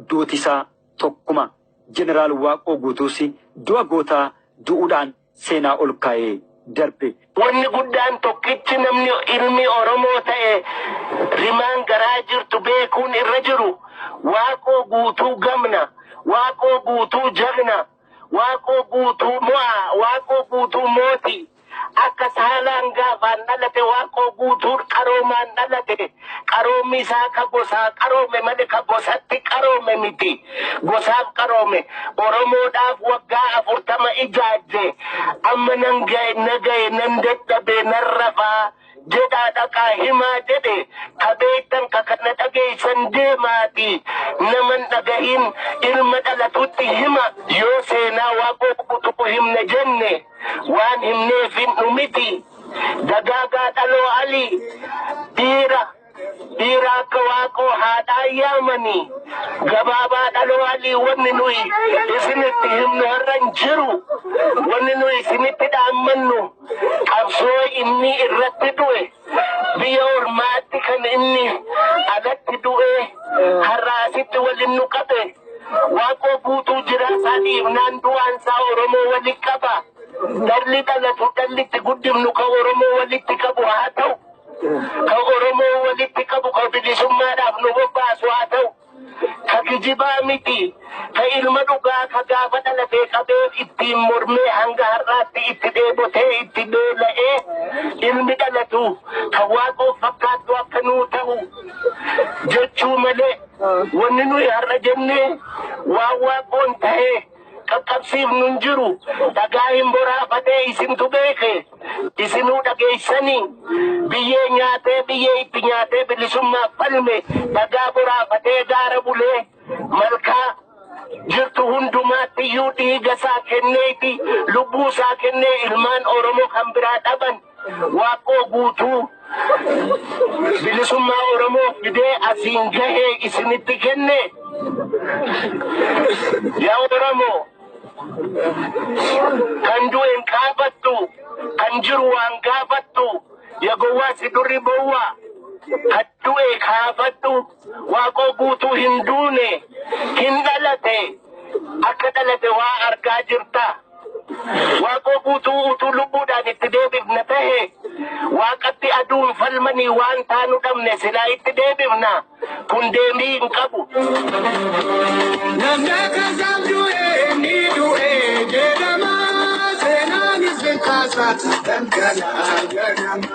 Duuti isaa tokkuma. Jeneraal Waaqoo Guutuus du'a gootaa du'uudhaan seenaa ol kaa'ee darbe. Wanni guddaan tokkichi namni ilmi Oromoo ta'e rimaan garaa jirtu beekuun irra jiru, Waaqoo Guutuu gamna, Waaqoo Guutuu jagna, Waaqoo Guutuu mo'a, Waaqoo Guutuu mooti. Akka saalaan gaafaan dhalate, Waaqoo Guutuu qaroomaan dhalate. Qaroommi isaa ka gosaa qaroome malee ka gosatti qaroome miti. Gosaaf qaroome. Oromoodhaaf waggaa 40 ijaajje. Amma nan ga'e, na ga'e, nan dadhabe, nan rafaa jedhaa dhaqaa himaa jedhe. Ka beektan, ka kana dhageessan, deemaati naman dhagahin ilma dhalatutti hima. Yoo seenaa Waaqoo Guutuu himne jenne, waan himneef hin dhumiti. Dagaagaa Dhaloo Alii, dhiira dhiira akka Waaqoo haadhaan yaamanii. Gabaabaa Dhaloo Alii, wanni nuyi isinitti himnu har'a hin jiru. Wanni nuyi isinitti dhaammannu, qabsoo inni irratti du'e, biyya ormaatti kan inni alatti du'e, har'a asitti waliin nu qabe. Waaqoo Guutuu jira isaa dhiifnaan du'aan isaa Oromoo walitti qaba. Dhalli dhalatu, dhalli itti guddifnu kan Oromoo walitti qabu haa ta'u. Kan Oromoo walitti qabu, kan bilisummaadhaaf nu bobbaasu haa ta'u. Ka kijibaa miti. Ka ilma dhugaa, ka gaafa dhalatee qabee ittiin mormee hanga har'aatti itti dheebotee itti beela'ee, ilmi dhalatu kan Waaqoo fakkaattu akka nuu ta'u jechuu malee, wanni nuyi har'a jennee waan Waaqoon ta'ee qaqqabsiifnu hin jiru. Dhagaa hin boraafatee, isintu beeke. Isinuu dhageessanii, biyyee nyaatee, biyyee itti nyaatee bilisummaaf falme, dhagaa boraafatee gaara bulee, malkaa jirtu hundumaatti iyyuu dhiiga isaa kenneeti, lubbuu isaa kennee, ilmaan Oromoo kan biraa dhaban. Waaqoo Guutuu bilisummaa Oromoo fidee asiin gahee isinitti kenne. Yaa Oromoo, kan du'e hin kaafattu, kan jiru waan gaafattu. Ya gowwaa, si durri bowwaa, kan du'e kaafadhu. Waaqoo Guutuu hin duune, hin dhalate. Akka dhalate waa argaa jirta. Waaqoo Guutuu utuu lubbuudhaan itti deebifna tahe, waaqatti aduun falmanii waan taanu dhabne, silaa itti deebifna. Kun deemii hin qabu. Namni akka isaan du'e ni du'e jedhama, seenaanis kaasa dhangala'aa jedhama.